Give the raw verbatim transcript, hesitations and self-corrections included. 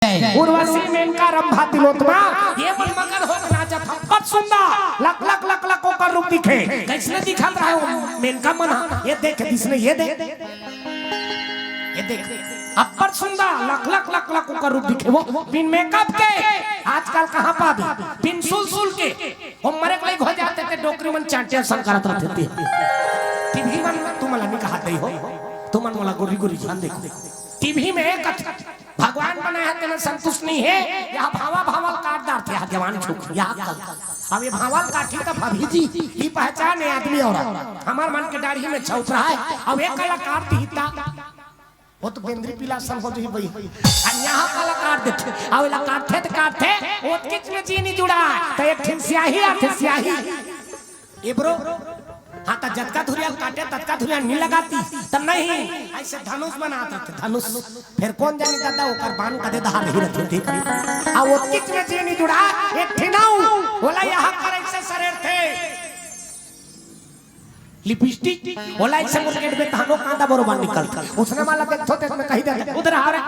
उर्वशी, मेनका, रंभा, तिलोत्तमा, ये मन मगन होके नाचत हे। अब्बड़ सुंदर, लक लक लक लक ओकर रूप दिखे। कइसने दिखत रहे वो मेनका मन ह? ये देख, इसने ये देख, ये देख, अब्बड़ सुंदर, लक लक लक लक ओकर रूप दिखे। वो बिन मेकअप के, आजकल कहाँ पाबे, बिन सुलसुल के, वो मरे के लइक हो जाथे ते डोकरी मन चांटिया संग करत रहिथे। टीवी मन तुमन ला नइ कहत हो, तुमन मोला गोरी गोरी झन देखो। टीवी में एक भगवान बनाय हे, तेन संतुष्ट नइ हे, ये भावा भावा ल काट डारथे, ये जवान छोकरी, ये कल। अब ये भावा ल काटही त भाभी जी, ये पहचान हे आदमी औरत। हमर मन के दाढ़ी में छौप रहा हे, अब ये कला काट दिही त, वो तो बेंदरी पिला सन हो जही बई। अब ये कला काट देथे, अब एला काटथे त काटथे, ओतकेच में जी नइ जुड़ाय, त एक ठिन स्याही आथे, स्याही। ए bro, हाँ, त जतका धुरिया काटे, ततका धुरिया नइ लगाती, त नहीं, अइसे धनुष बनात रहिथे, धनुष। फेर कोन जानी दादा, ओकर बान कदे धार नइ रहिथे, ठीक हे। आ ओतकेच में जी नइ जुड़ाय, एक ठिन अउ, ओला ये करा अइसे सरेरथे। लिपस्टिक, ओला अइसे मुरकेटबे तहनो कांदा बरोबर निकलथे। उसने वाला देखथो, ते में कही दे, उधर आ रे।